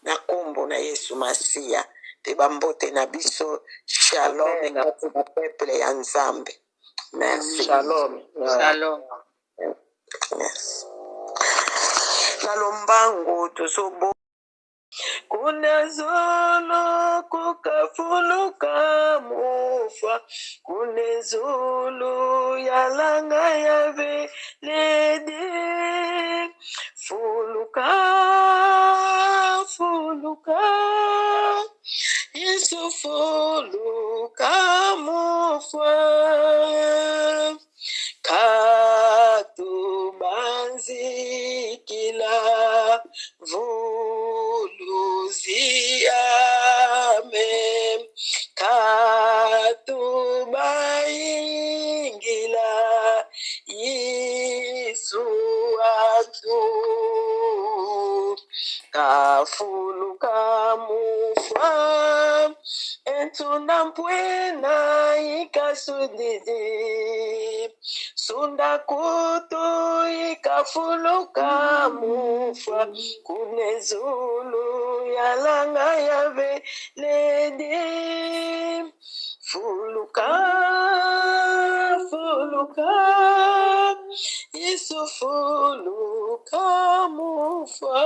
Na nkombo na Yesu Masiya mpe bambote na biso. Shalom Amen. kati na peuple ya Nzambe. Merci. Shalom. Shalom. Merci. Na lombango tozobo kuna zulu kukafuluka mufa kune zulu yalanga ya veledi fuluka fuluka Yesu fuluka mufa katubanzikila vuluziame katubaingila Yesu atu kafuluka mufa entunda mpwena ikasudidi sunda kutu ikafuluka mufa kunezulu yalanga ya veledi fuluka fuluka Yesu fuluka mufa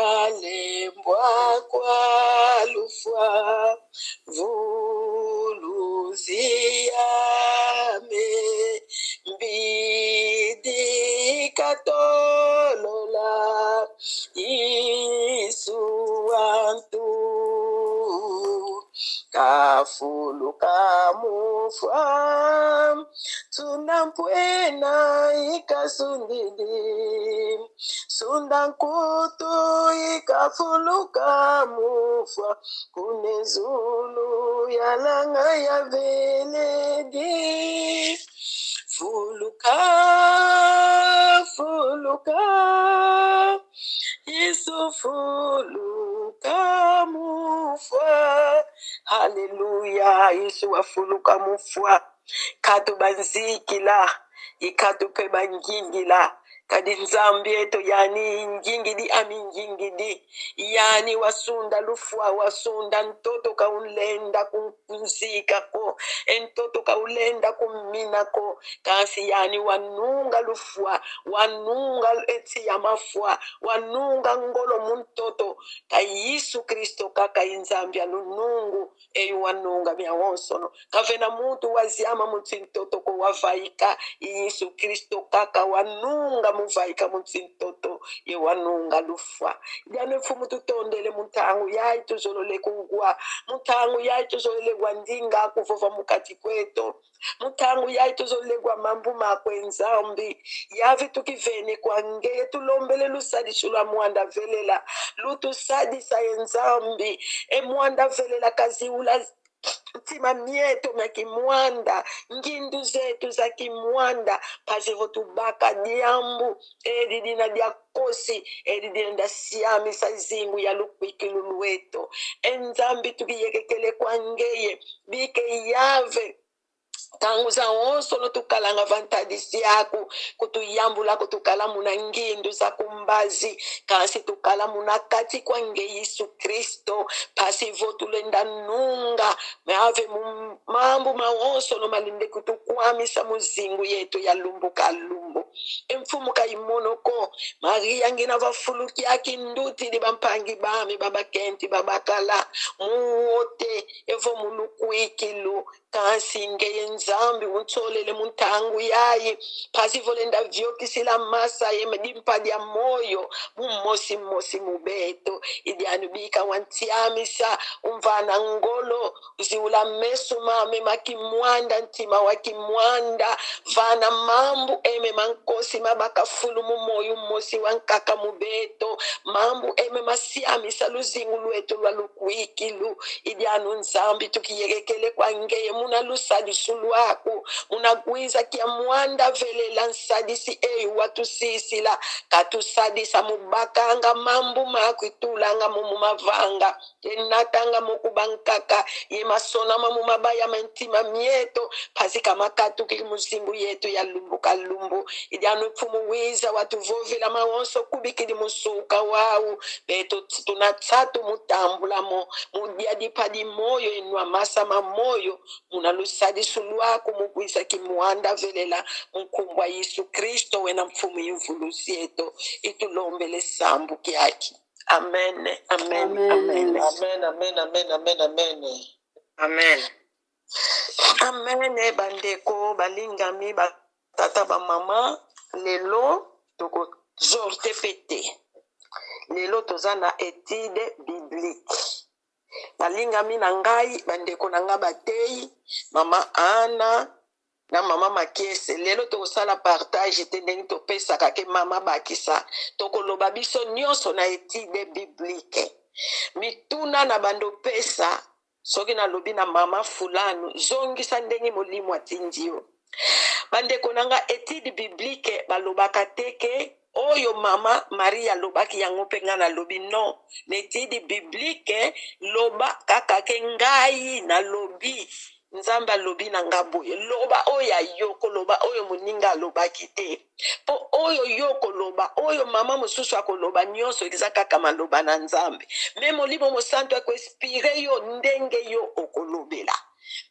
kalembwa kwa lufwa vuluziame mbidi katolola Yesu wantu kafuluka mufa tuna ikasundidi sunda nkutu ikafuluka mufa kunezulu yalanga ya veledi fuluka fuluka Yesu fuluka mufa haleluya Yesu afuluka mufwa katu banzikila ikatu pe bangingila kadi nzambi eto yani ngingidi ami ngingidi yani wasunda lufwa wasunda ntoto kaulenda kunzikako entoto kaulenda kuminako kasi yani wanunga lufwa wanunga etsi ya mafwa wanunga ngolo muntoto ka Yesu Kristo kaka inzambi ya lunungu eyu wanunga mya wonsono kavena muntu waziama mutsintoto ko wavaika Yesu Kristo kaka wanunga muvaika mutsintoto ye wanunga lufwa lyano mfumu tutondele muntangu yayi tuzolole kugwa muntangu yayi tuzolole gwa ndinga kuvova mukati kwetu muntangu yayi tuzolegwa mambu makwe nzambi yave tukivene kwa ngeye tulombele lusadiso lwa mwanda velela lutusadisa ye nzambi e mwanda velela kaziula ntima mieto mya kimwanda ngindu zetu za kimwanda pasivo tubaka diambu elidina dia kosi elidina nda siamisa zingu ya lukwikilu lweto enzambi tukiyekekele kwa ngeye bike yave ntangu za onso notukalanga vantadisi yaku kutuyambula kutukala muna ngindu za kumbazi kasi tukala muna kati kwa nge Yesu Kristo pasivo tulenda nunga ave mambu maonso nomalinde kutukwamisa muzingu yetu ya lumbu kalumbu emfumu kaimonoko Maria ngina vafuluki akinduti di bampangi bami babakenti babakala muote evo mulukuikilu kasi ngeye nzambi untsolele muntangu yayi pasivolenda vyokisila masa ye dimpa dia moyo mumosi mosi mubeto idianubika wantiamisa umvana ngolo ziula mesu mame makimwanda ntima wakimwanda vana mambu eme mankosi mabakafulu mumoyo mosi wankaka mubeto mambu eme masiamisa luzingu lwetu lwa lukwikilu idianu nzambi tukiyerekele kwa ngeye muna lusalisu lwaku munagwiza kia mwanda velela nsadisi eyi watusisila katusadisa mubakanga mambu makwitulanga mumumavanga enatanga mukubankaka ye masonama mumabaya mantima mieto phazika makatuki muzimbu yetu ya lumbu kalumbu idianu pfumu wiza watuvovela maonso kubikili musuka wawu beto tunatsatu mutambulamo mudiadipadi moyo enwa masa mamoyo muna lusadisu lwako mugwiza kimuanda velela mkumbwa Yesu Kristo wena mfumu imvulusi yetu itulombele sambu kyaki. Amen, amen, amen. Amen. Amen, amen, amen, amen, amen. Amen. Amen, bandeko balingami batata bamama, lelo tokozorte pe te. Lelo toza na étude biblique. Balingami na ngai, bandeko na ngai batei, mama Anna na mama Makiese, lelo tokosala partage te ndenge topesaka ke mama bakisa, tokoloba biso nyonso na étude biblique. Mituna na bando pesa soki nalobi na mama fulanu, zongisa ndenge molimo atindi yo. Bandeko na nga, étude biblique balobaka te ke oyo mama Maria alobaki yango mpe nga nalobi non. Na étude biblique loba kaka ke ngai nalobi, Nzambe alobi na nga boye, loba oyo ya yo, koloba oyo moninga alobaki te. Po oyo yo koloba, oyo mama mosusu akoloba, nyonso eza kaka maloba na Nzambe. Me molimo mosantu akoinspire yo ndenge yo okolobela.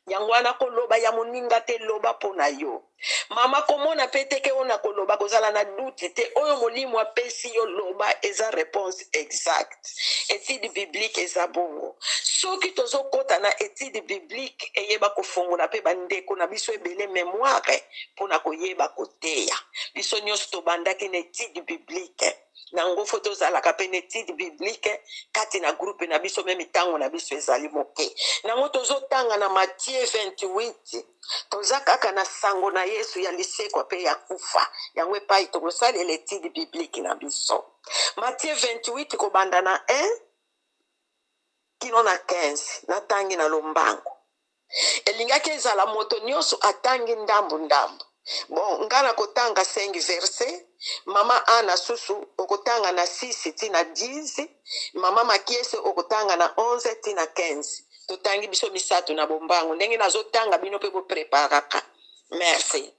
Yango wana koloba ya moninga te, loba mpo na yo. Mama komona pe te ke oyo nakoloba kozala na doute te, oyo molimo apesi yo loba eza réponse exacte. Étude biblique eza bongo. Soki tozokota na étude biblique, eyeba kofongola pe bandeko na biso ebele mémoire mpona koyeba koteya. Biso nyonso tobandaki na étude biblique. Nango fo tozalaka pe na étude biblique kati na groupe na biso, meme ntango na biso ezali moke. Nango tozotanga na Matthieu 28, toza kaka na sango na Yesu ya lisekwa pe ya kufa. Yango epai tokosalela étude biblique na biso. Matthieu 28 kobanda na 1 kino na 15, natangi na lombango. Elingaki ezala moto nyonso atangi ndambu ndambu. Bon, nga na kotanga 5 verset, mama Anna susu okotanga na 6 ti na 10, mama Makiese okotanga na 11 ti na 15. Totangi biso misato na bombango ndenge nazotanga bino pe bopreparaka. Merci.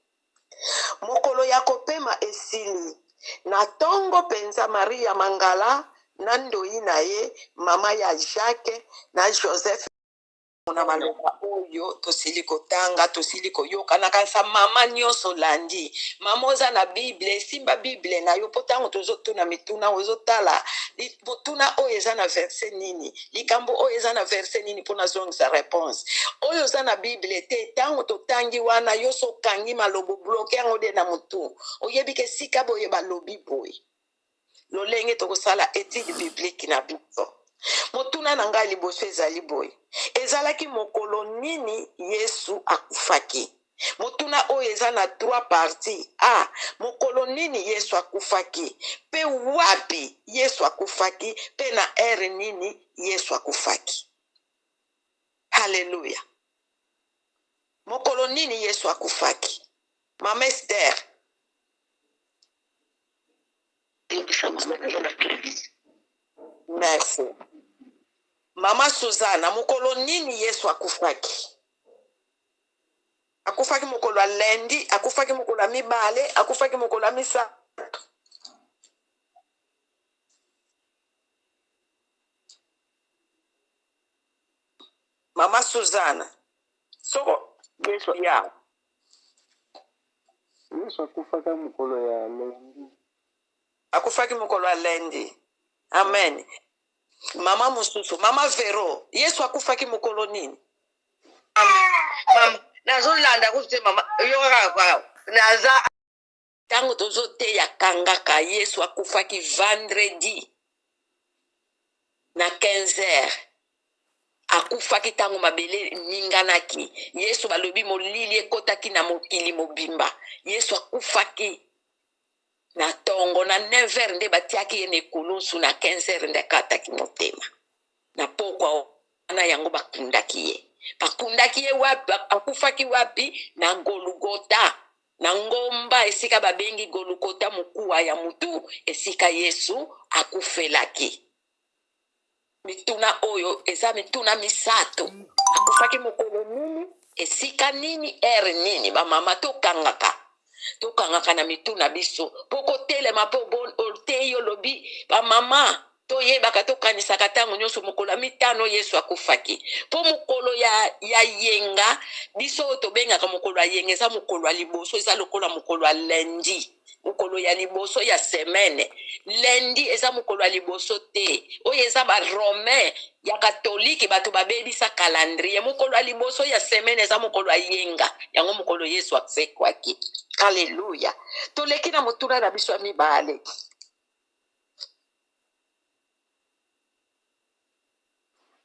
Mokolo ya kopema esili. Na tongo penza Maria Mangala na ndoi na ye, mama ya Jacques na Joseph, na maloba oyo tosili kotanga, tosili koyoka. Nakanisa mama nyonso landi. Mama oza na Bible, simba Bible na yo po tango tozotuna mituna ozotala motuna oyo eza na verset nini, likambo oyo eza na verset nini po nazongisa réponse. Oyo oza na Bible te, tango totangi wana yo so okangi malobo bloqué yango de na mutu. Oyebi ke sika boye balobi boye. Lolenge tokosala étude biblique na biso. Motuna na ngai liboso ezali boye: ezalaki mokolo nini Yesu akufaki? Motuna oyo eza na 3 parties. A, mokolo nini Yesu akufaki? Pe wapi Yesu akufaki? Pe na heure nini Yesu akufaki? Hallelujah. Mokolo nini Yesu akufaki? Mama Esther. Merci. Mama Suzana, mokolo nini Yesu akufaki? Akufaki mokolo ya lundi, akufaki mokolo ya mibale, akufaki mokolo ya misato. Mama Suzana, soko Yesu ya Yesu akufaka mokolo ya lundi. Akufaki mokolo ya lundi. Amen. Mama mosusu, Mama Vero, Yesu akufaki mokolo nini? Mama, nazolanda kutu te mama, yo kaka kwa naza tango tozoteya kangaka Yesu akufaki vendredi na 15h. Akufaki tango mabele ninganaki. Yesu balobi molili ekotaki na mokili mobimba. Yesu akufaki na tongo na 9h nde batiaki ye na ekulusu, na 15h nde akataki motema. Na pokwa wana yango bakundaki ye. Bakundaki ye wapi? Akufaki wapi? Na Golgota, na ngomba esika babengi Golgota, mokuwa ya mutu, esika Yesu akufelaki. Mituna oyo eza mituna misato. Akufaki mokolo nini? Esika nini? Heure nini? Bamama, tokangaka tokangaka na mitu na biso mpo kotelema mpo oteyi olobi. Bamama, toyebaka, tokanisaka ntango nyonso mokolo ya mitano Yesu akufaki, mpo mokolo ya yenga, biso oyo tobengaka mokolo ya yenga, eza mokolo ya liboso, eza lokola mokolo ya lundi, mokolo ya liboso ya semaine. Lundi eza mokolo ya liboso te. Oyo eza baromain ya katolike, bato babebisa calendrier. Mokolo ya liboso ya semaine eza mokolo ya yenga, yango mokolo Yesu asekwaki. Aleluya! Toleki na motuna na biso ya mibale.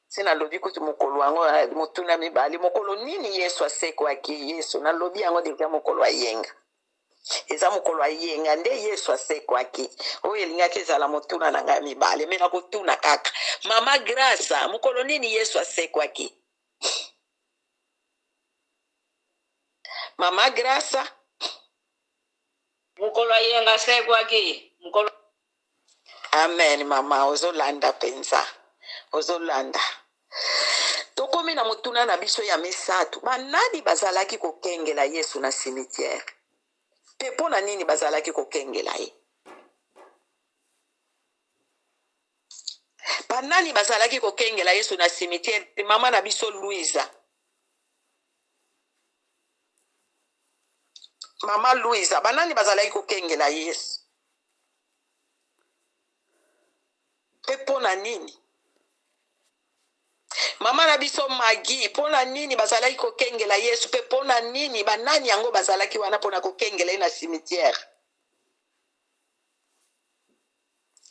Se nalobi kutu mokolo yango, motuna mibale: mokolo nini Yesu asekwaki? Yesu, nalobi yango deja, mokolo ya yenga, eza mokolo ya yenga nde Yesu asekwaki. Oyo elingaki ezala motuna na ngai ya mibale, me nakotuna kaka Mama Grace: mokolo nini Yesu asekwaki, Mama Grace? Mokolo ayenga asekwaki, mokolo. Amen, mama, ozolanda mpenza, ozolanda. Tokomi na motuna na biso ya misato: banani bazalaki kokengela Yesu na cimetière, mpe mpo na nini bazalaki kokengela ye? Banani bazalaki kokengela Yesu na cimetière? Mama na biso Louisa, Mama Louisa, banani bazalaki kokengela Yesu, mpe mpo na nini? Mama na biso Magi, mpo na nini bazalaki kokengela Yesu, mpe mpo na nini? Banani yango bazalaki wana mpona kokengela ye na cimetière?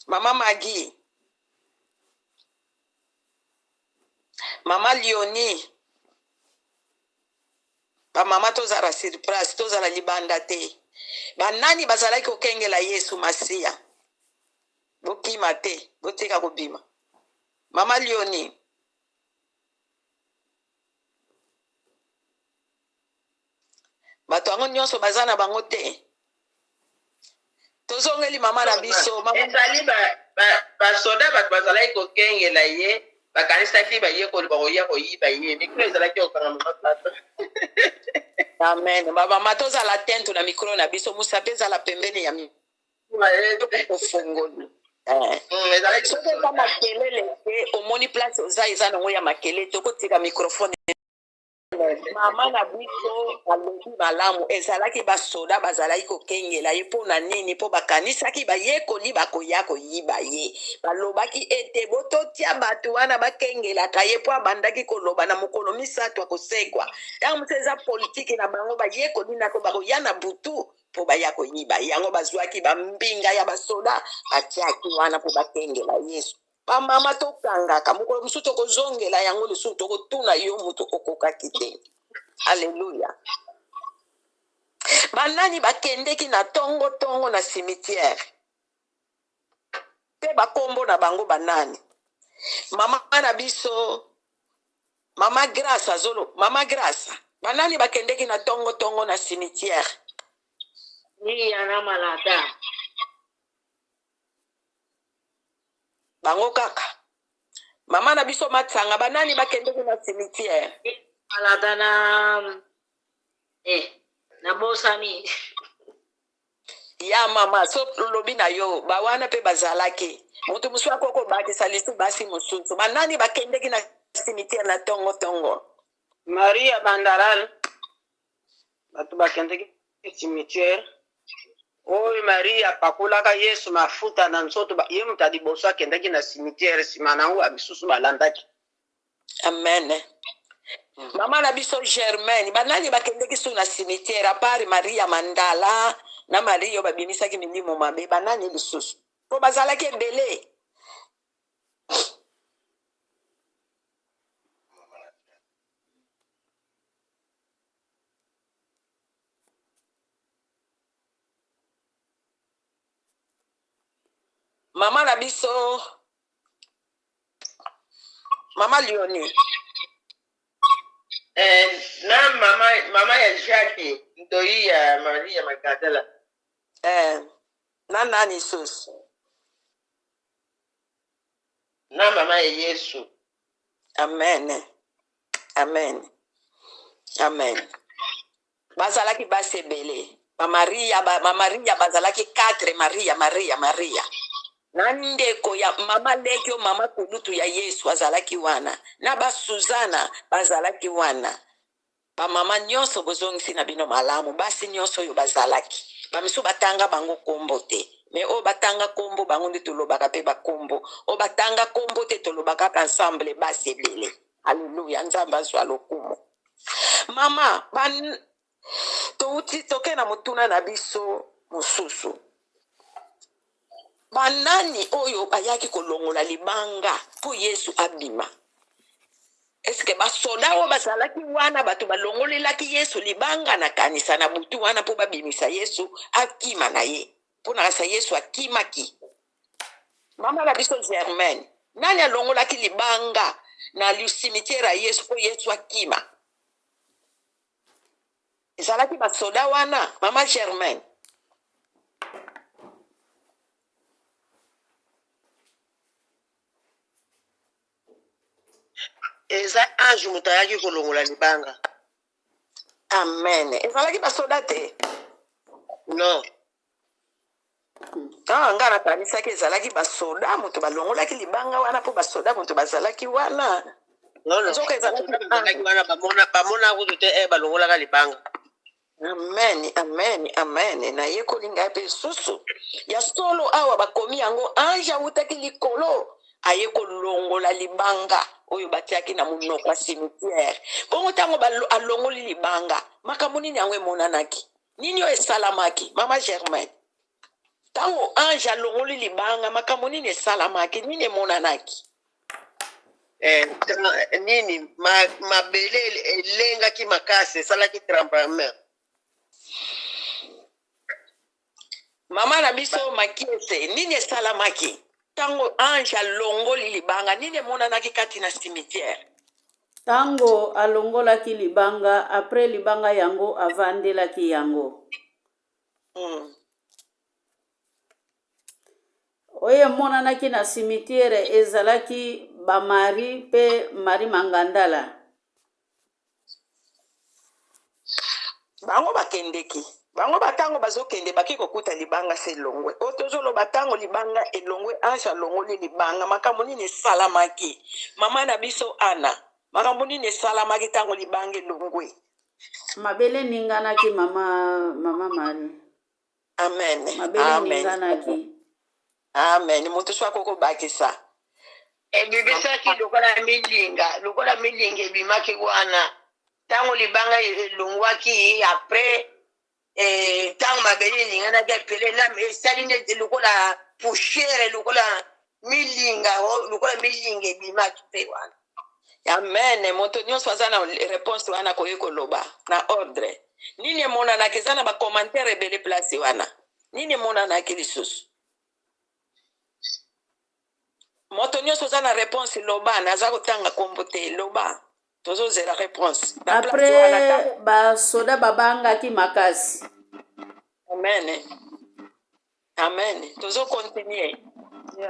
Mama Magi, Mama Lioni, bamama, tozala sur place, tozala libanda te. Banani bazalaki kokengela Yesu Masiya? Bokima te, botika kobima. Mama Lioni. Bato yango nyonso baza na bango te. Tozongeli mama na biso, mama. Ezali basoda, bato bazalaki kokengela ye, bakanisaki bayekoli bakoya koyiba ye. Micro ezalaki kokanga, mama Plato. Amen. Bamama, tozala tente na micro na biso, mosapi ezala pembeni ya ofongoli. Ezalaki Soki eza makelele te, omoni place oza eza nango ya makelele te, okotika microphone. Mama na biso alobi malamu: ezalaki basoda bazalaki kokengela ye. Mpo na nini? Mpo bakanisaki bayekoli bakoya koyiba ye. Balobaki ete bototia bato wana bakengelaka ye, mpo abandaki koloba na mokolo misato akosekwa. Ntango mosusu eza politike na bango, bayekoli nako bakoya na butu mpo baya koyiba. Yango bazwaki bambinga ya basoda, batiaki wana mpo bakengela Yesu. Bamama, tokangaka. Mokolo mosusu tokozongela yango lisusu, tokotuna yo moto okokaki te. Alleluya! Banani bakendeki na ntongo ntongo na cimetière, mpe bakombo na bango banani? Mama na biso, Mama Grace azolo. Mama Grace, banani bakendeki na ntongo ntongo na cimetière? Maria na Malata. Bango kaka. Mama na biso Matsanga, banani bakendeki na cimetière? Malata na nabosani. Ya mama, so lobi na yo, bawana mpe bazalaki. Moto mosusu akoki kobakisa lisu, basi mosusu, banani bakendeki na cimetière na ntongo ntongo? Maria Bandalal, bato bakendeki cimetière oyo Maria apakolaka Yesu mafuta na nzoto, ye moto ya liboso akendaki na cimetière, nsima na yango bamisusu balandaki. Amen. Mama na biso Germaine, banani bakendeki su na cimetière à part Maria Mandala na Maria oyo babimisaki milimo mabe? Banani lisusu, mpo bazalaki ebele? Mama na biso, Mama Lioni. Eh, na mama, mama ya Jacques ndoyi ya Maria Magdala. Eh, na nani susu? Na mama ya Yesu. Amen, amen, amen. Bazalaki basi ebele, bamaria, bamaria bazalaki 4, Maria, Maria, Maria na ndeko ya mama leki oyo mama kulutu ya Yesu azalaki wana, na basuzana bazalaki wana. Bamama nyonso bozongisi na bino malamu, basi nyonso oyo bazalaki, bamisu batanga bango kombo te, me oyo batanga kombo bango nde tolobaka mpe bakombo, oyo batanga kombo te tolobaka kaka ensemble basi ebele. Alleluya, Nzambe azwa lokumu. Mama, ban touti toke na motuna na biso mosusu. Banani oyo bayaki kolongola libanga mpo Yesu abima? Eske basoda oyo bazalaki wana bato balongolelaki Yesu libanga na kanisa na butu wana mpo babimisa Yesu akima na ye, mpo na kanisa Yesu akimaki. Mama na biso Germaine, nani alongolaki libanga na cimetière ya Yesu mpo Yesu akima? Ezalaki basoda wana, mama Germaine? Eza ange moto ayaki kolongola libanga. Amen. Ezalaki basoda te? Non. Ah, nga nakanisaki ezalaki basoda moto balongolaki libanga wana mpo basoda moto bazalaki wana. Non, non. Nzoka ezalaki Basoda bazalaki wana, bamona bamona kutu te, eh, balongolaka libanga. Amen, amen, amen. Nayekoli ngai mpe susu ya solo awa bakomi yango, ange awutaki likolo aye kolongola libanga oyo batiaki na monoko ya cimetière. Bongo ntango alongoli libanga, makambo nini yango emonanaki? Nini oyo esalamaki, mama Germaine? Ntango ange alongoli libanga, makambo nini esalamaki? Nini emonanaki? Eh, nini mabele elengaki makasi, esalaki tremblement. Mama na biso Makiese, nini esalamaki ntango ange alongoli libanga? Nini emonanaki kati na cimetière? Ntango alongolaki libanga, après libanga yango avandelaki yango. Oyo emonanaki na cimetière ezalaki ba Marie mpe Marie Mangandala. Bango bakendeki, bango batango bazokende baki kokuta libanga se elongwe. Oyo tozoloba ntango libanga elongwe, ange alongoli libanga, makambo nini esalamaki? Mama na biso Ana, makambo nini esalamaki ntango libanga elongwe? Mabele eninganaki, mama, mama Marie. Amen. Mabele Amen. eninganaki. Amen. Moto so akoki kobakisa. Ebimisaki lokola milinga, lokola milinga ebimaki wana ntango libanga elongwaki. Après, ntango mabele eninganaki, epele na esali nde lokola poussière, lokola milinga, lokola milinga ebimaki mpe wana. Amen. Moto nyonso aza na réponse wana akoki koloba na ordre. Nini emonanaki? Eza na bacommentaire ebele place wana. Nini emonanaki lisusu? Moto nyonso oza na réponse, loba. Naza kotanga kombo te, loba, tozozela réponse na place wana. Après ntango basoda babangaki makasi. Amen, amen, tozocontinue.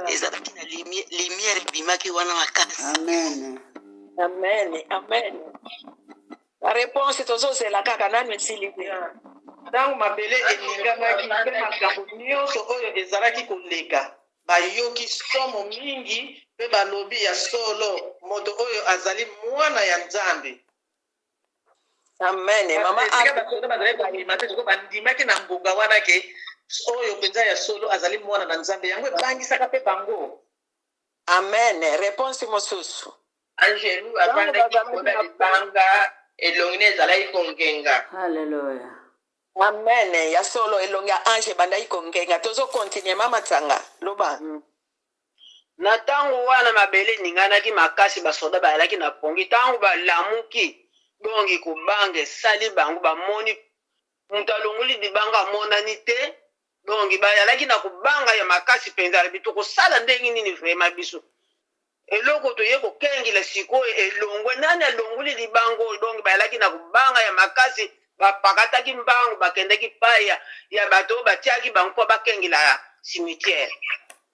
Ezalaki na lumière ebimaki wana makasi. Amen. Amen, amen. Baréponse tozozela kaka, nanu esili te. Ntango mabele eninganaki mpe makambo nyonso oyo ezalaki koleka, bayoki somo mingi mpe balobi: "Ya solo, moto oyo azali mwana ya Nzambe." Amen, mama. Esika basoda bazalaki kondima te, sikoyo bandimaki na ngonga wana ke oyo mpenza ya solo azali mwana na Nzambe. Yango ebangisaka mpe bango. Amen. Réponse mosusu? Angelu Ntango avandaki bazalaki likolo ya na libanga, elongi ne ezalaki kongenga. Halleluya. Amen. Ya solo, elongi ya ange ebandaki kongenga. Tozocontinue, mama Tsanga, loba. Na ntango wana mabele eninganaki makasi, basoda bazalaki na pongi. Ntango balamuki, dongi kobanga esali bango, bamoni moto alongoli libanga amonani te. Dongi bazalaki na kobanga ya makasi mpenza, alobi: "Tokosala ndenge nini vraiment biso?" Eloko toye kokengela sikoyo elongwe. Nani alongoli libanga oyo? Donc bayalaki na kobanga ya makasi, bapakataki mbangu, bakendaki pai ya, ya bato oyo batiaki bango mpo bakengela cimetière.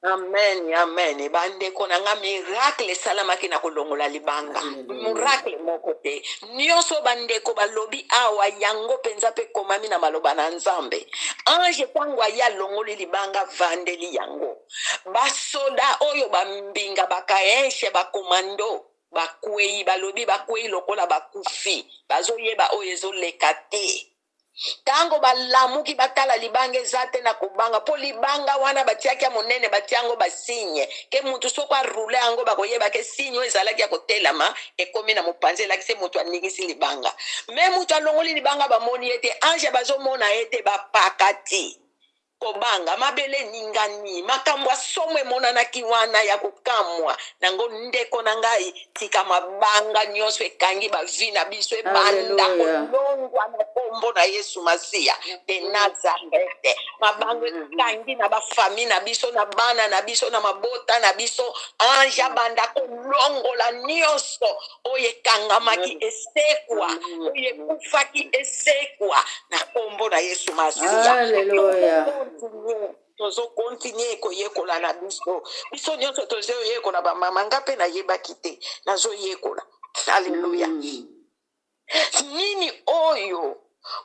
Amen, amen. Bandeko na nga, miracle esalamaki na kolongola libanga. Miracle moko te. Nyonso bandeko balobi awa, yango mpenza mpe ekomami na maloba na Nzambe. Ange ntango aye alongoli libanga, vandeli yango. Basoda oyo bambinga, bakaeshe, bakomando bakwei, balobi bakwei lokola bakufi, bazoyeba oyo ezoleka te. Ntango balamuki batala libanga eza te na kobanga, mpo libanga wana batiaki ya monene, batia yango basigne ke mutu soko arule yango bakoyeba ke signe oyo ezalaki ya kotelama ekomi na mopanzi, elakisi mutu aningisi libanga. Me mutu alongoli libanga bamoni ye te, ange bazomona ye te, bapakati kobanga, mabele eningani, makambo ya somo emonanaki wana ya kokamwa nango. Ndeko na ngai, tika mabanga nyonso ekangi bavi na biso ebanda kolongwa na kombo na Yesu Masiya de Nazarete. Mabanga ekangi na bafami na biso, na bana na biso, na mabota na biso, ange abanda kolongola nyonso oyo ekangamaki esekwa, oyo ekufaki esekwa na kombo na Yesu Masiya. Alleluia. Tozokontinue koyekola na biso, biso nyonso tozoyekola. Bamama, nga mpe nayebaki te, nazoyekola. Alleluya. Nini oyo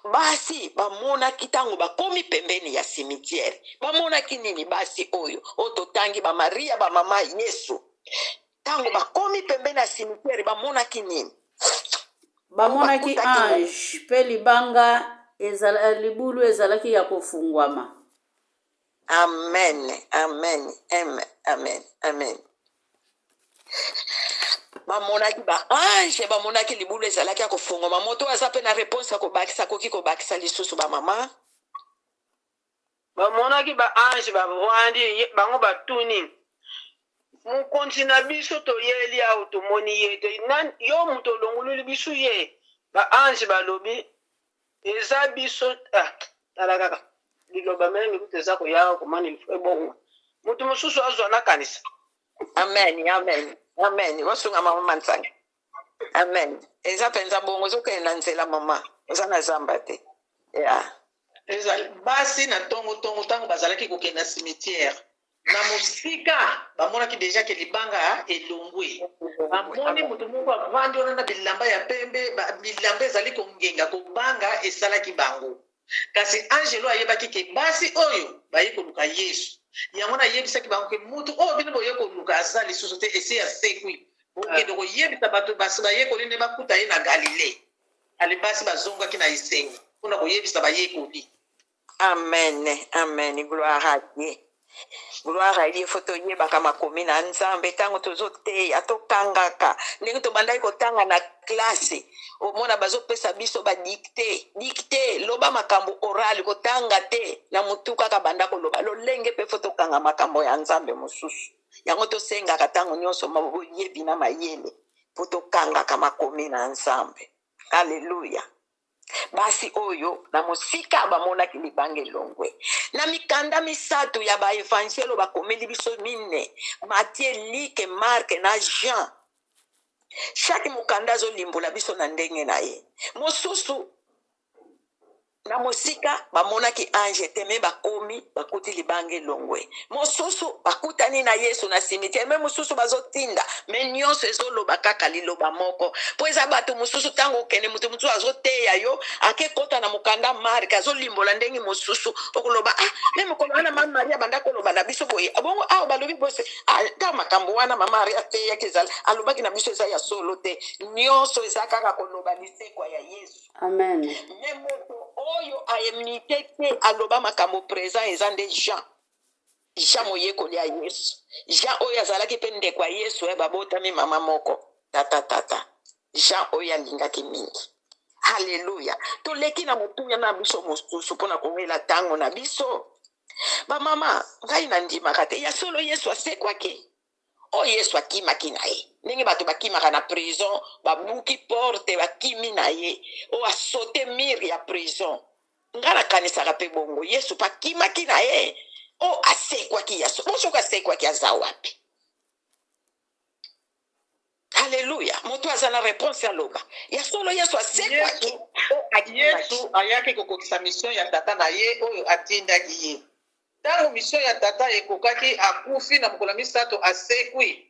basi bamonaki ntango bakomi pembeni ya cimetière? Bamonaki nini basi oyo oyo totangi, bamaria, bamama Yesu? Ntango bakomi pembeni ya cimetière, bamonaki nini? Bamonaki ange mpe libanga ezala, libulu ezalaki ya kofungwama. Amen, amen, amen, amen, amen. Bamonaki baange, bamonaki libulu ezalaki ya kofungwama. Moto aza mpe na réponse ya kobakisa, akoki kobakisa lisusu, bamama. Bamonaki baange bavandi, bango batuni: "Mokonzi na biso toyeli awa, tomoni ye te. Yo moto olongololi biso ye?" Baange balobi: "Eza biso." Ah, tala kaka liloba meme kutu eza koya komani ebongo moto mosusu azwa nakanisa. Amen, amen, amen. Osunga mama Mantsanga. Amen. Eza mpenza bongo, ozokende na nzela mama, oza na zamba te ya. Ezali basi na ntongo-ntongo, ntango bazalaki kokende na cimetière, na mosika bamonaki déjà ke libanga elongwe. Bamoni moto moko avandi wana na bilamba ya pembe, bilamba ezali kongenga. Kobanga esalaki bango, kasi angelo ayebaki ke basi oyo baye koluka Yesu. Yango nayebisaki bango ke mutu oyo bino boye koluka aza lisusu te, esi asekwi. Bokende koyebisa bato basi bayekoli nde bakuta ye na Galile. Ale, basi bazongaki na esengo mpona koyebisa bayekoli. Amen, amen. Gloire à Dieu, gloire à Dieu. Faut toyebaka makomi na Nzambe. Ntango tozoteya, tokangaka ndenge tobandaki kotanga na classe. Omona bazopesa biso badictée, dictée, loba makambo oral, kotanga te na motu, kaka banda koloba lolenge. Mpe faut tokanga makambo ya Nzambe mosusu. Yango tosengaka ntango nyonso boyebi na mayele mpo tokangaka makomi na Nzambe. Alleluya. Basi oyo na mosika bamonaki libanga elongwe. Na mikanda misato ya baevangelo bakomeli biso mine, Matthieu, Luc, Marc na Jean, chaque mokanda azolimbola biso na ndenge na ye mosusu. Na mosika bamonaki ange te, me bakomi bakuti libanga elongwe. Mosusu bakutani na Yesu na cimetière, me mosusu bazotinda. Me nyonso ezoloba kaka liloba moko, mpo eza bato mosusu. Ntango okende, moto mosusu azoteya yo, ake kota na mokanda Mark, azolimbola ndenge mosusu. Okoloba: "Ah, me mokolo wana mama Maria banda koloba na biso boye, bongo awa balobi bose." Ata makambo wana mama Maria ateyaki, ezala alobaki na biso, eza ya solo te. Nyonso eza kaka koloba lisekwa ya Yesu. Amen. Me moto oyo ayemite te aloba makambo présent eza nde Jean. Jean moyekoli ya Yesu, Jean oyo azalaki mpe ndeko ya Yesu, oyo babotami mama moko, tata tata. Jean oyo alingaki mingi. Halleluya. Toleki na motuya na biso mosusu mpona kowela ntango na biso. Bamama, ngai nandimaka te ya solo Yesu asekwaki. Oyo Yesu akimaki na ye ndenge bato bakimaka na prison, babuki porte, bakimi na ye, oyo asote mur ya prison. Ngai nakanisaka mpe bongo Yesu mpe akimaki na ye. Oyo asekwaki ya so, bo soki asekwaki, aza wapi? Alleluya. Moto aza na reponse aloba. Ya solo Yesu asekwaki. Yesu, Yesu ayaki kokokisa mission ya tata na ye oyo atindaki ye. Ntango mission ya tata ekokaki, akufi na mokolo ya misato asekwi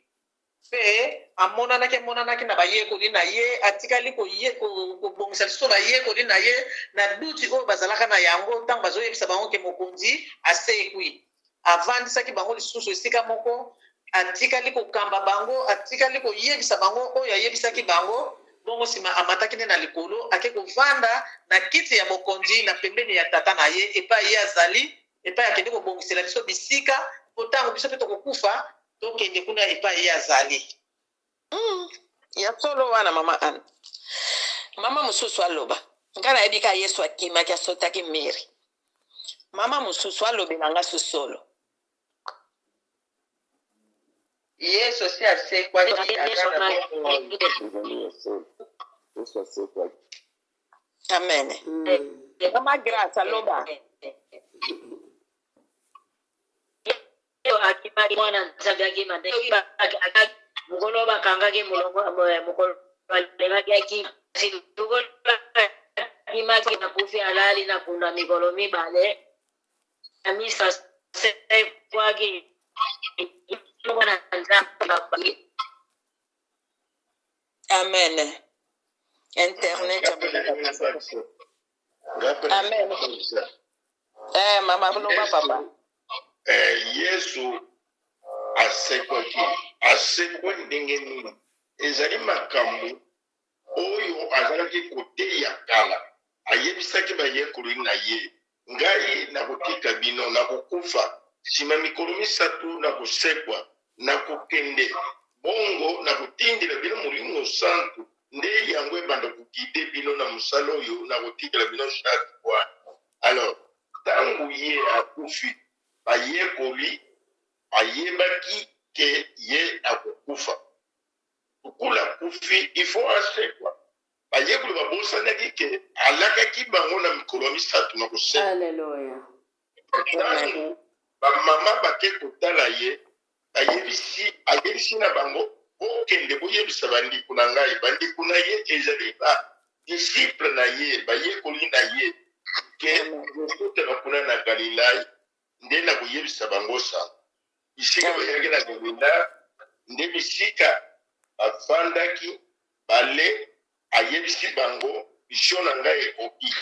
mpe amonanaki amonanaki na bayekoli na ye, atikali koye, kobongisa lisusu bayekoli na ye na duti oyo bazalaka na yango ntango bazoyebisa bango ke mokonzi asekwi. Avandisaki bango lisusu esika moko, atikali kokamba bango, atikali koyebisa bango oyo ayebisaki bango, bongo nsima amataki nde na likolo, ake kovanda na kiti ya bokonzi na pembeni ya Tata na ye, epai ye azali, epai akende kobongisela biso bisika, mpo ntango biso mpe tokokufa, tokende kuna epai ye azali. Ya solo wana mama Anne. Mama mosusu aloba, ngai nayebi ka Yesu akimaki asotaki miri. Mama mosusu alobela nga sosolo. Yesu si asekwaki aza na bomoi. Ezali ya solo. Yesu asekwaki. Amen. Mama Grace aloba. Akimaki mwana Nzambe akima nde mokolo bakangaki molongo mokolo alingaki akima mokolo akimaki akufi alali na kunda mikolo mibale na misa asekwaki mwana Nzambe. Amen. Internet. Amen. Eh, mama loba papa. Eh, Yesu asekwaki. Asekwe ndenge nini? Ezali makambo oyo azalaki koteya kala. Ayebisaki bayekoli na ye, ngai nakotika bino, nakokufa, nsima mikolo misato nakosekwa, nakokende bongo nakotindela bino Molimo Santu, nde yango ebanda koguide bino na mosala oyo nakotikela bino charge wana. Alors ntango ye akufi, bayekoli ayebaki ke ye akokufa. Lokola akufi, il faut asekwa. Bayekoli babosanaki ke alakaki bango na mikolo misato na kosekwa. Alleluia. Ntango bamama bake kotala ye, bayebisi ayebisi na bango, bokende boyebisa bandeko na ngai. Bandeko na ye ezali ba disciple na ye, bayekoli na ye, ke kokutana kuna na Galilai, nde na koyebisa bango sango. Bisika bayaki na Galilai nde bisika bafandaki bale, ayebisi bango mission na ngai ekoki,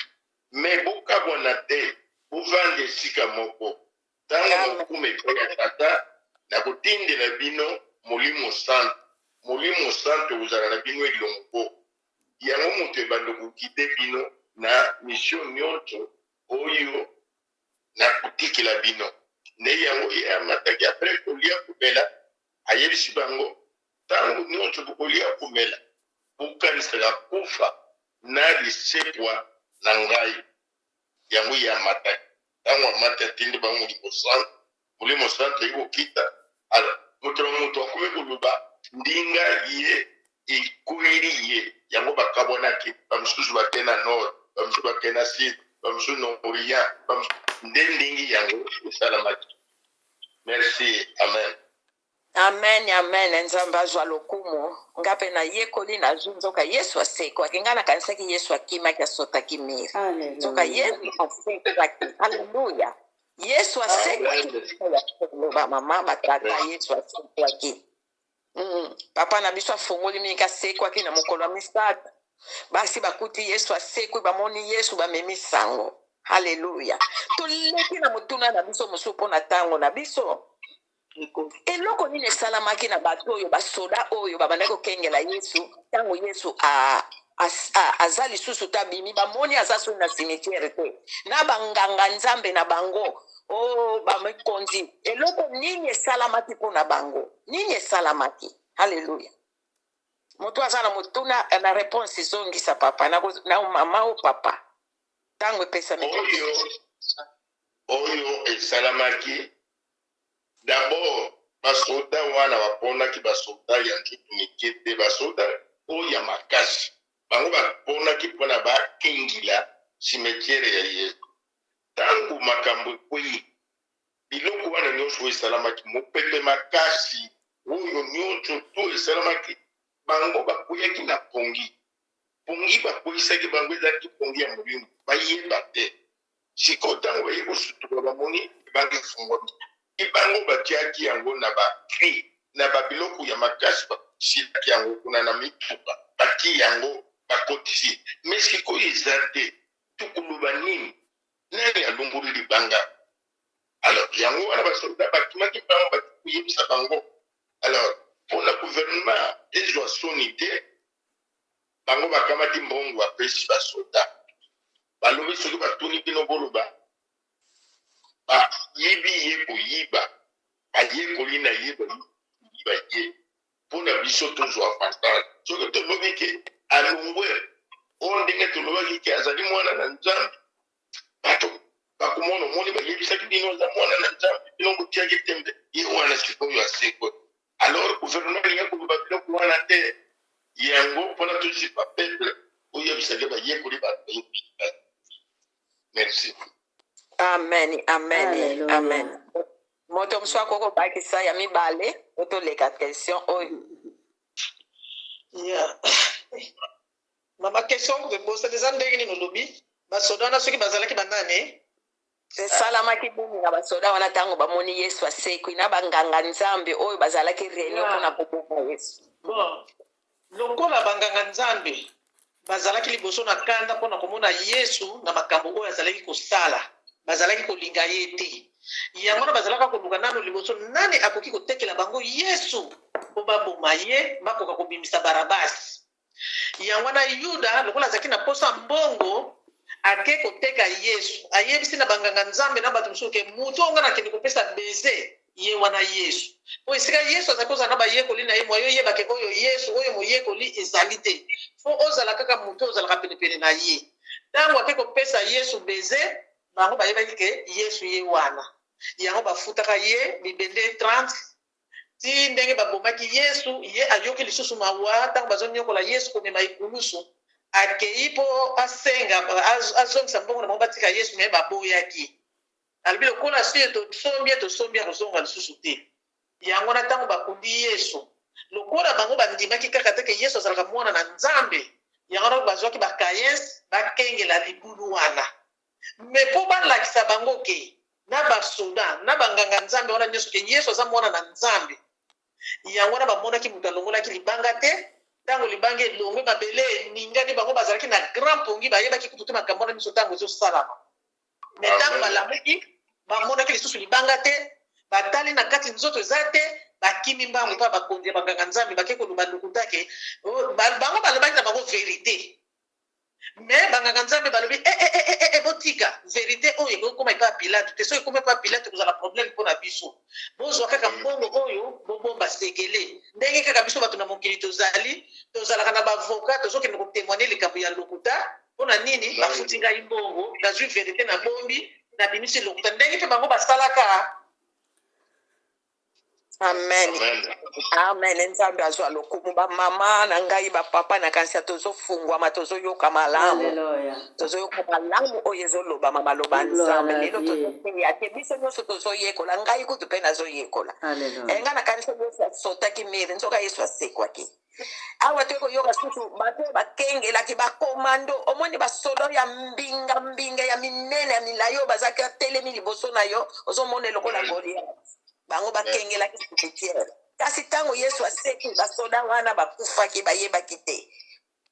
me bokabwana te, bovanda esika moko. Ntango mokuma epai ya Tata, nakotindela bino Molimo Santu. Molimo Santu ekozala na bino elongo. Yango moto ebanda koguide bino na mission nyonso oyo nakotikela bino. Nde yango ye amataki apres kolia komela, ayebisi bango ntango nyonso bokolia komela, bokanisaka kufa na lisekwa na ngai. Yango ye amataki. Ntango amati, atindi bango Molimo Santu. Molimo Santu ayi kokita. Alors moto na moto akomi koloba ndinga ye ekweli ye. Yango bakabwanaki, bamosusu bakei na nord, bamosusu bakei na sud, bamosusu na orient, nde ndenge yango esalamaki. Merci, amen. Amen, amen. Nzambe azwa lokumu. Nga mpe nayekoli nazwi nzoka Yesu asekwaki. Nga nakanisaki Yesu akimaki asotaki miri. Nzoka Alleluia. Yesu asekwaki. Alleluya. Yesu asekwaki. Ba mama batata Yesu asekwaki. Papa na biso afongoli mingi asekwaki na mokolo ya misato. Basi bakuti Yesu asekwi, bamoni Yesu, bamemi sango. Alleluya. Toleki na motuna na biso mosusu mpo na ntango na biso. Eloko nini esalamaki na bato oyo basoda oyo babandaki kokengela Yesu ntango Yesu aza lisusu te, abimi, bamoni aza soni na cimetière te, na banganga nzambe na bango o bamikonzi, eloko nini esalamaki mpo na bango? Nini esalamaki? Alleluya. Moto aza na motuna na réponse ezongisa papa na, na mama o papa ntango epesami. Oyo esalamaki d'abord, basoda wana baponaki basoda ya nzoto mike te, basoda oyo ya makasi. Bango baponaki mpona bakengila cimetière ya Yesu. Ntango makambo ekwei, biloko wana nyonso oyo esalamaki, mopepe makasi oyo nyonso to esalamaki. Bango bakweyaki na pongi. Pongi bakweyisaki bango ezalaki pongi ya molimo, bayeba te. Sikoyo ntango baye kosutuka, bamoni libanga efungwami. Bango batiaki yango na ba cri na ba biloko ya makasi, basilaki yango kuna na mituka, batii yango bakotisi. Mais sikoyo eza te, tokoloba nini? Nani alongoli libanga? Alors yango wana basoldat bakimaki mbango, baki koyebisa bango. Alors mpona gouvernement ezwa soni te, bango bakamati mbongo bapesi basoda, balobi soki batuni bino boloba bayibi ye koyiba, bayekoli na ye bayiba ye mpo na biso tozwa avantage. Soki tolobi ke alongwe oyo ndenge tolobaki ke azali mwana na Nzambe, bato bakomona omoni bayebisaki bino aza mwana na Nzambe, bino botiaki tembe, ye wana sikoyo asekwe. Alors gouvernement elingi koloba biloko wana te, yango mpona tozipa peuple oyebisaki bayekoli bato bayebi. Merci. Amen, amen. Alleluia. Amen. Moto mosusu akoki kobakisa ya mibale po toleka question oyo. Yeah. Mama, question bosana eza ndenge nini olobi basoda wana soki bazalaki banani? Esalamaki nini na basoda wana ntango bamoni Yesu asekwi na banganga nzambe oyo bazalaki réunion mpona koboma Yesu? Bon, lokola banganga nzambe bazalaki liboso na kanda mpo na komona Yesu na makambo oyo azalaki kosala, bazalaki kolinga ye te. Yango wana bazalaka koluka nano liboso nani akoki kotekela bango Yesu mpo baboma ye, bakoka kobimisa Barabasi. Yango wana Yuda, lokola azalaki na posa mbongo, ake koteka Yesu. Ayebisi na banganga-nzambe na bato mosusu ke moto oyo ngai nakende kopesa beze, ye wana Yesu. Po esika Yesu azalaki kozala na bayekoli na ye, mwaye oyeba ke oyo Yesu, oyo moyekoli ezali te. Fo ozala kaka moto oyo ozalaka penepene na ye. Tango ake kopesa Yesu beze, bango bayebaki ke Yesu ye wana. Yango bafutaka ye bibende 30. Tii ndenge babomaki Yesu, ye ayoki lisusu mawa ntango bazonyokola Yesu komema ekulusu. Akei mpo asenga azongisa mbongo na bango batika Yesu, me baboyaki. Alobi lokola si tosombi ye, tosombi, akozonga lisusu te. Yango wana ntango bakundi Yesu, lokola bango bandimaki kaka te ke Yesu azalaka mwana na Nzambe, yango wana bazwaki ba kayes bakengela libulu wana. Me mpo balakisa bango ke na basoda na banganga nzambe wana nyonso ke Yesu aza mwana na Nzambe, yango wana bamonaki moto alongolaki libanga te. Ntango libanga elongwe, mabele eningani, bango bazalaki na grand pongi, bayebaki kutu te makambo wana nyonso ntango ezosalama. Me ntango balamuki, bamonaki lisusu libanga te, batali na kati nzoto eza te, bakimi mbangu mpa bakonzi ya banganga nzambe, bake koloba lokuta ke bango balobaki na bango verite. Mais banganga nzambe balobi eh, eh, eh, eh, eh, botika verite oyo ekoki kokoma epai ya Pilato te. Soki ekomi epai ya Pilato ekozala problème mpo na biso. Bozwa kaka mbongo oyo bobomba sekele. Ndenge kaka biso bato na mokili tozali, tozalaka na bavoka, tozokende kotemoigne likambo ya lokuta. Mpo na nini bafuti ngai mbongo, nazwi verite na bombi, nabimisi lokuta, ndenge mpe bango basalaka. Amen. Amen. Nzambe azwa lokumu. Bamama na ngai, bapapa, nakanisa tozofungwama, tozoyoka malamu. Alleluia. Tozoyoka malamu oyo ezolobama maloba ya Gloire Nzambe. à Lelo Dieu. tozoteya te, biso nyonso tozoyekola. Ngai kutu mpe nazoyekola. Alleluia. Ngai nakanisa Yesu asotaki mire, nzoka Yesu asekwaki. Awa toye koyoka susu bato oyo bakengelaki bakomando, omoni basolo ya mbinga mbinga ya minene ya milai oyo bazalaki atelemi liboso na yo, ozomona lokola Goliath. Bango bakengelaki cimetière, kasi ntango Yesu aseki, basoda wana bakufaki, bayebaki te.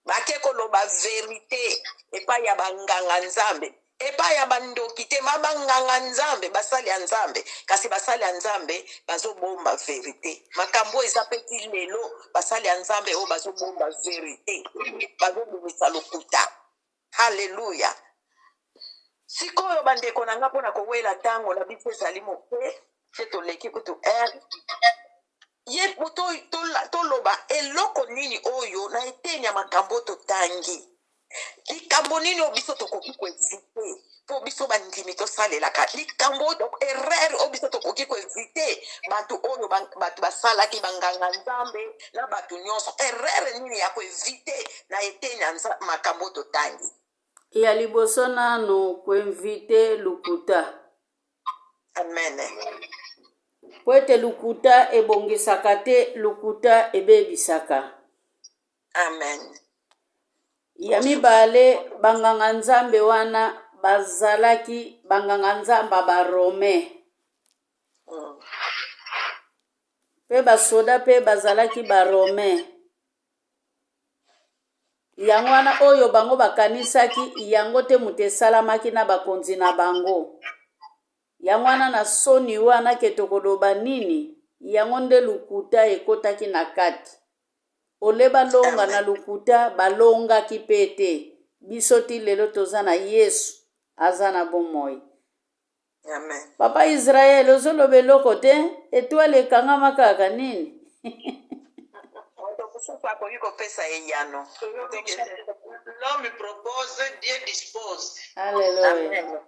Bake koloba verite epai ya banganga nzambe, epai ya bandoki te, ma banganga nzambe, basali ya Nzambe. Kasi basali ya Nzambe bazobomba verite. Makambo oyo eza mpe ti lelo, basali ya Nzambe oyo bazobomba verite, bazobimisa lokuta. Haleluya! Sikoyo bandeko na nga, mpona kowela ntango na biso ezali moke te, toleki kutu heure ye toloba eloko nini oyo na eteni ya makambo totangi, likambo nini oyo biso tokoki koevite mpo biso bandimi tosalelaka likambo oyo, erreur oyo biso tokoki koevite, bato oyo bato basalaki, banganga nzambe na bato nyonso, erreur nini ya koevite na eteni ya makambo oyo totangi? Ya liboso nanu koevite lokuta. Amen. Po ete lokuta ebongisaka te, lokuta ebebisaka. Amen. Ya mibale, banganga-nzambe wana bazalaki banganga-nzambe ya Barome. Mpe basoda mpe bazalaki Barome. Yango wana oyo bango bakanisaki, yango te moto esalamaki na bakonzi na bango. Yango wana na soni wana ke tokoloba nini, yango nde lokuta ekotaki na kati. Ole balonga na lokuta, balongaki pe te. Biso ti lelo toza na Yesu, aza na bomoi. Amen. Papa Israël, ozoloba eloko te, etoile ekangama kaka nini? Moto mosusu akoki kopesa eyano. L'homme propose, Dieu dispose. Alléluia. Amen.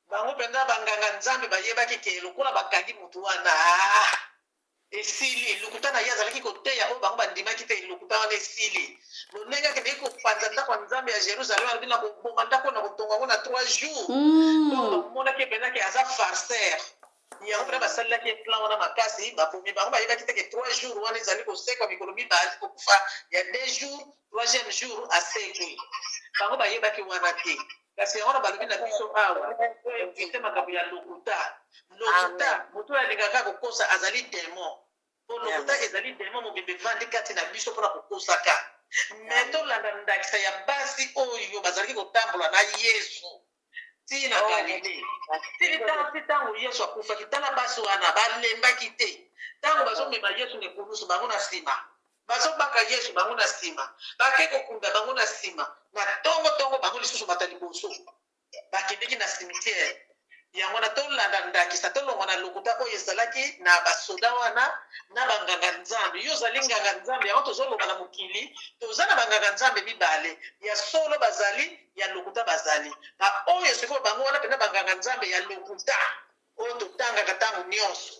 Bango mpenza banganga Nzambe bayebaki ke lokola bakangi motu wana, ah, esili. Lokuta na ye azalaki koteya oyo bango bandimaki te, lokuta wana esili. Lolenge akendeki kopanza ndako ya Nzambe ya Jerusalem, alobi na koboma ndako na kotonga yango na 3 jours. Donc bamonaki mpenza ke aza farceur. Yango mpenza basalelaki ye plan wana makasi, babomi bango. Bayebaki te ke 3 jours wana ezali kosekwa mikolo mibale, kokufa ya 2 jours, troisième jour asekwi. Bango bayebaki wana te. Kasi yango wana balobi na biso awa, to evite makambo ya lokuta. Lokuta, moto oyo alingaka kokosa azali demon. Po lokuta ezali demon mobimba evandi kati na biso mpona kokosaka. Me tolanda ndakisa ya basi oyo bazalaki kotambola na Yesu ti na Galile. Ti ntango Yesu akufaki, tala basi wana balembaki te. Ntango bazomema Yesu na ekulusu, bango na nsima. Bazobaka Yesu, bango na nsima. Bake kokunda, bango na nsima. Na tongo tongo, bango lisusu bato ya liboso bakendeki na cimetière. Yango wana tolanda ndakisa, tolongwa na lokuta oyo ezalaki na basoda wana na banganga Nzambe. Yo ozali nganga Nzambe, yango tozoloba na mokili, toza na banganga Nzambe mibale, ya solo bazali, ya lokuta bazali. Ba oyo sikoyo bango wana mpenza banganga Nzambe ya lokuta oyo totangaka ntango nyonso.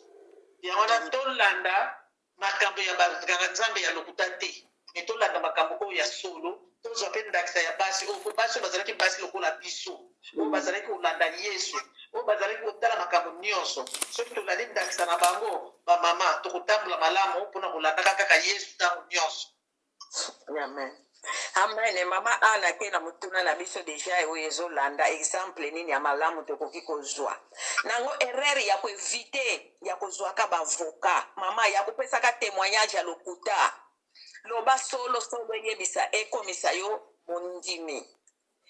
Yango wana tolanda makambo ya banganga Nzambe ya lokuta te, me tolanda makambo oyo ya solo. Tozwa mpe ndakisa ya basi oyo, mpo basi oyo bazalaki basi lokola biso, oyo bazalaki kolanda Yesu, oyo bazalaki kotala makambo nyonso. Soki tolandi ndakisa na bango, bamama, tokotambola malamu mpona kolandaka kaka Yesu ntango nyonso. Amen. Amen. Mama Anna ke na motuna na biso deja oyo ezolanda exemple nini ya malamu tokoki kozwa nango erreur ya koevite ya kozwaka bavoka mama ya kopesaka témoignage ya lokuta. Loba solo solo, eyebisa ekomisa yo mondimi.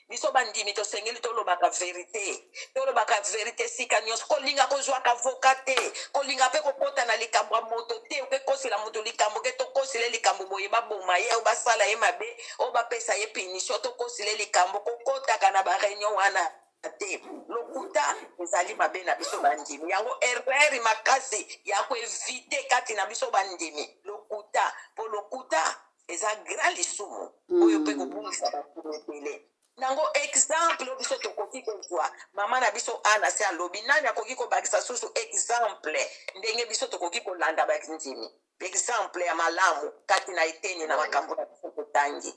Biso bandimi tosengeli tolobaka verite, tolobaka verite esika nyonso. Kolinga kozwaka avocat te, kolinga mpe kokota na likambo ya moto te, oke kosela moto likambo ke tokosela likambo boye, baboma ye, oyo basala ye mabe, oyo bapesa ye punition, tokosela likambo. Kokotaka na ba réunion wana te. Lokuta ezali mabe na biso bandimi. Yango erreur makasi ya koevite kati na biso bandimi, lokuta. Po lokuta eza grand lisumu oyo mpe kobungisa bato ebele. Nango exemple oyo biso tokoki kozwa, mama na biso Ana se alobi, nani akoki kobakisa susu exemple ndenge biso tokoki kolanda bandimi, exemple ya malamu kati na eteni na makambo na biso totangi?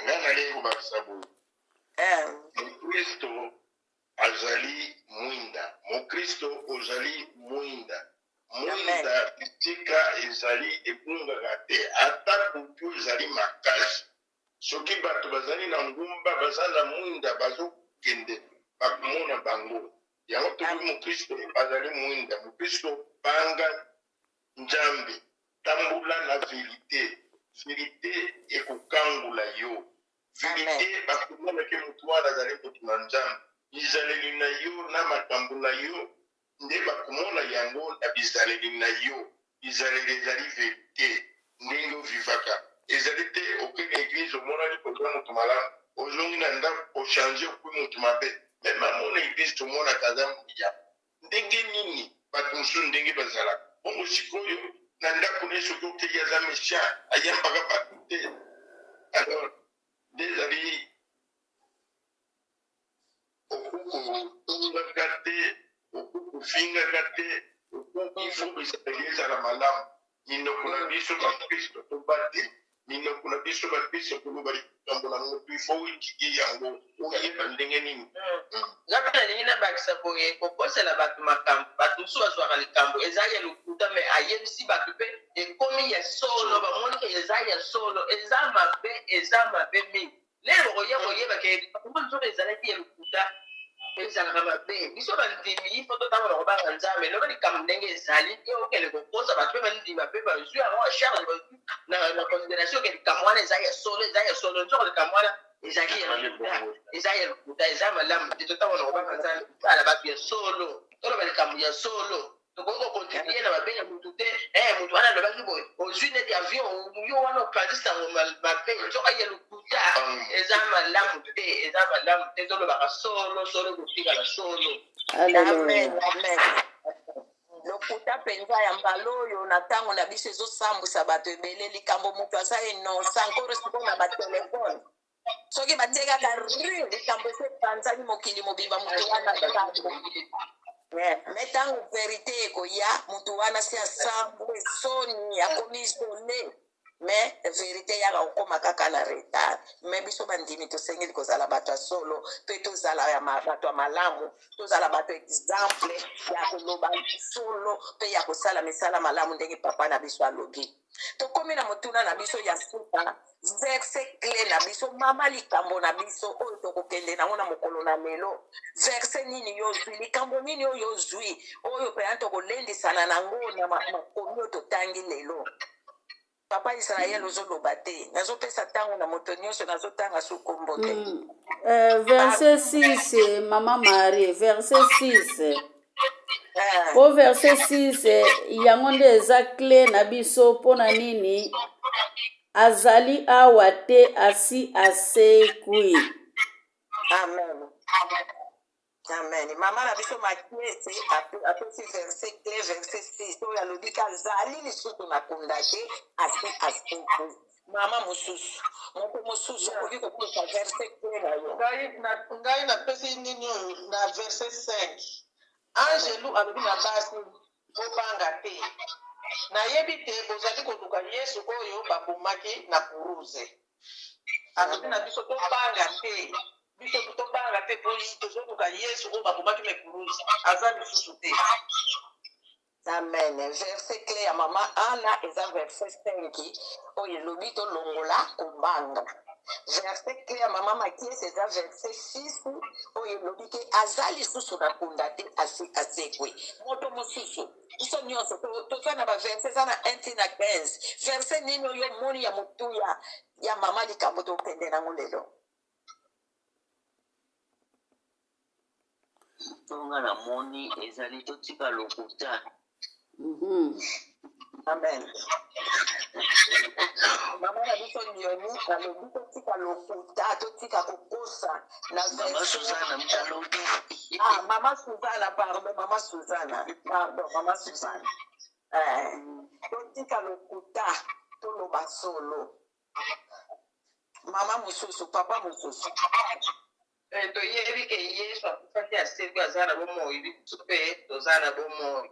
Nga nalingi kobakisa boye. Mokristo azali mwinda. Mokristo ozali mwinda. Mwinda esika ezali ebungaka te, ata butu ezali makasi. Soki bato bazali na ngumba, baza na mwinda, bazokende, bakomona bango. Yango tokoki, mokristo azali mwinda. Mokristo banga Nzambe, tambola na verite. Verite ekokangula yo. Verite bakomonake motu wana azali motu na Nzambe. Bizaleli na yo na makambo na yo nde bakomona yango na bizaleli na yo. Bizaleli ezali verite, ndenge ovivaka. Ezali te okende eglise omonani koza motu malamu, ozongi na ndako ochange okui motu mabe. Meme amona eglise tomonaka aza ya ndenge nini, bato mosusu ndenge bazalaka bongo. Sikoyo na ndako ne soki okei aza méchant, ayambaka bato te. Alors nde ezali okokotongaka te, okokofingaka te, il faut ezali ezala malamu. Minoko na biso bakristo toba te, minoko na biso bakristo koloba likambo na motu, il faut oétudie yango, oyeba ndenge nini. Nga mpe nalingi nabakisa boye, kokosela bato makambo. Bato mosusu bazwaka likambo eza ya lokuta, me ayebisi bato mpe. Ekomi ya solo, bamoni ke eza ya solo, eza mabe, eza mabe mingi. Lelo bokoya koyeba ke likambo nzoka ezalaki ya lokuta, ezalaka mabe. Biso bandimi ifo totambola kobanga Nzambe, loba likambo ndenge ezali te, okende kokosa bato mpe bandima mpe bazwi yango en charge, bazwi na consideration ke likambo wana eza ya solo, eza ya solo, nzoka likambo wana ezali ya lokuta, eza ya lokuta, eza malamu te. Totambola kobanga Nzambe, tozala bato ya solo, toloba likambo ya solo. Tokoki kocontribue na mabe ya motu te. Motu wana alobaki boye, ozwi neti avion yo wana opanzi sango mabe, nzoka ya lokuta, eza malamu te, eza malamu te. Tolobaka solo, solo kotikala solo. Amen, amen. Lokuta mpenza ya mbala oyo na ntango na biso ezosambwisa bato ebele. Likambo moto aza innocent encore sikoyo na batelefone, soki batie kaka ru, likambo esi epanzani mokili mobimba, motu wana asambo. Me ntango verité ekoya, motu wana si asambwe, soni, akomi isole. Me verité eyaka kokóma kaka na retard. Me biso bandimi tosengeli kozala bato ya solo mpe tozala ya bato ya malamu, tozala bato exemple ya koloba solo mpe ya kosala misala malamu ndenge papa na biso alobi. Tokomi na motuna na biso ya suka, verset clé na biso, mama likambo na biso oyo tokokende nango na mokolo na lelo. Verset nini yo ozwi? Likambo nini oyo ozwi oyo mpenza tokolendisana nango na makomi oyo totangi lelo? Papa Israel, ozoloba te, nazopesa ntango na moto nyonso, nazotanga su kombo te. Verset 6, mama Marie, verset 6. Po verset 6 yango nde eza clé na biso. Mpona nini? Azali awa te, asi asekwi. Amen, amen. Mama na biso Makiese apesi verset clé, verset 6 oyo alobi ka azali lisusu na kunda te, asi asekwi. Mama mosusu, moto mosusu okoki kopesa verset clé na yo? Ngai napesi nini oyo na verset 5. Angelu alobi na basi: "Bobanga te, nayebi te bozali koluka Yesu oyo babomaki na kuruze." Alobi na biso tobanga te, biso tobanga te mpo tozoluka Yesu oyo babomaki na kuruze, aza lisusu te. Amen. Verset clé ya mama Ana eza verset 5 oyo elobi tolongola kobanga. Verset clé ya mama Makiese eza verset 6 oyo elobi ke aza lisusu na kunda te, asi asekwe. Moto mosusu? Biso nyonso toza na baverset, eza na 1 ti na 15. Verset nini oyo omoni ya motuya ya mama likambo tokende nango lelo? Nga namoni ezali totika lokuta. Amen. Mama na biso Lioni alobi totika lokuta, totika kokosa na Mama Suzana moto alobi. Ah, mama Suzana, pardon, mama Suzana, pardon, mama Suzana. Totika lokuta, toloba solo. Mama mosusu, papa mosusu? Toyebi ke Yesu akufaki, asekwi, aza na bomoi, biso mpe toza na bomoi.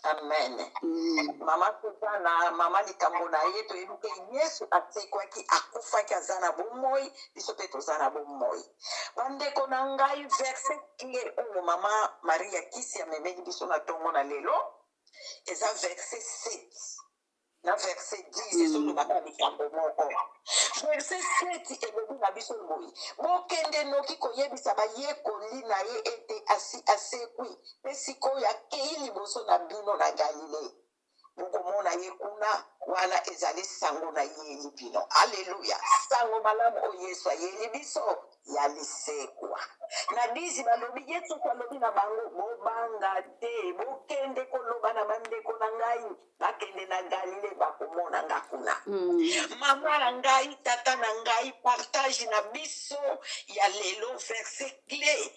Amen. Mama Suzana, mama likambo na ye, toyebi ke Yesu asekwaki, akufaki, aza na bomoi, biso mpe toza na bomoi. Bandeko na ngai, verset clé oyo mama Maria Kisi amemeli biso na ntongo na lelo eza verset 7 na verset 10. Ezolobaka likambo moko. Verset 7 elobi na biso boye: "Bokende noki koyebisa bayekoli na ye ete asi asekwi, mpe sikoyo akei liboso na bino na Galile. Bokomona ye kuna." Wana ezali sango na yeli bino. Alleluya! Sango malamu oyo Yesu ayeli biso ya lisekwa. Na 10 balobi, Yesu alobi na bango: "Bobanga te, bokende koloba na bandeko na ngai bakende na Galile, bakomona nga kuna." Mama na ngai, tata na ngai, partage na biso ya lelo, verset clé,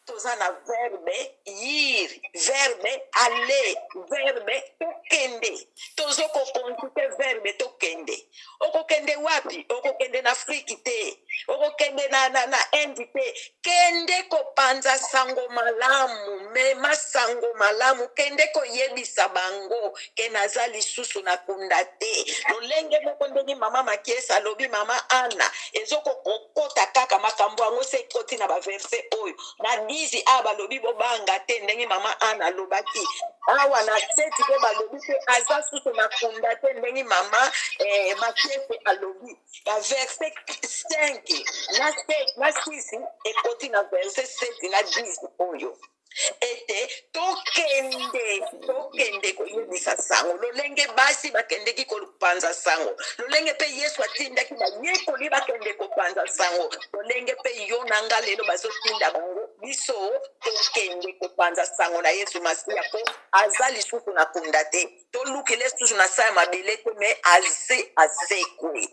toza na verbe ir, verbe aller, verbe tokende. Tozokoconjuguer verbe tokende. Okokende wapi? Okokende na Afriki te, okokende na Inde te. Kende kopanza sango malamu, mema sango malamu, kende koyebisa bango ke naza lisusu na kunda te. Lolenge moko ndenge mama Makiesa alobi, mama Ana, ezokokota kaka makambo yango se ekoti na baverset oyo na 10. 10 awa balobi bobanga te, ndenge mama Ana alobaki. Awa na 7 mpe balobi mpe aza susu na kunda te, ndenge mama Makiese alobi. Ba verset 5 na 7 na 6 ekoti na verset 7 na 10 oyo ete tokende, tokende koyebisa sango, lolenge basi bakendeki kopanza sango, lolenge mpe Yesu atindaki bayekoli bakende kopanza sango, lolenge mpe yo na nga lelo bazotinda bango biso tokende kopanza sango na Yesu Masiya, mpo aza lisusu na kunda te, tolukela lisusu na sa ya mabele te, me aze asekwe.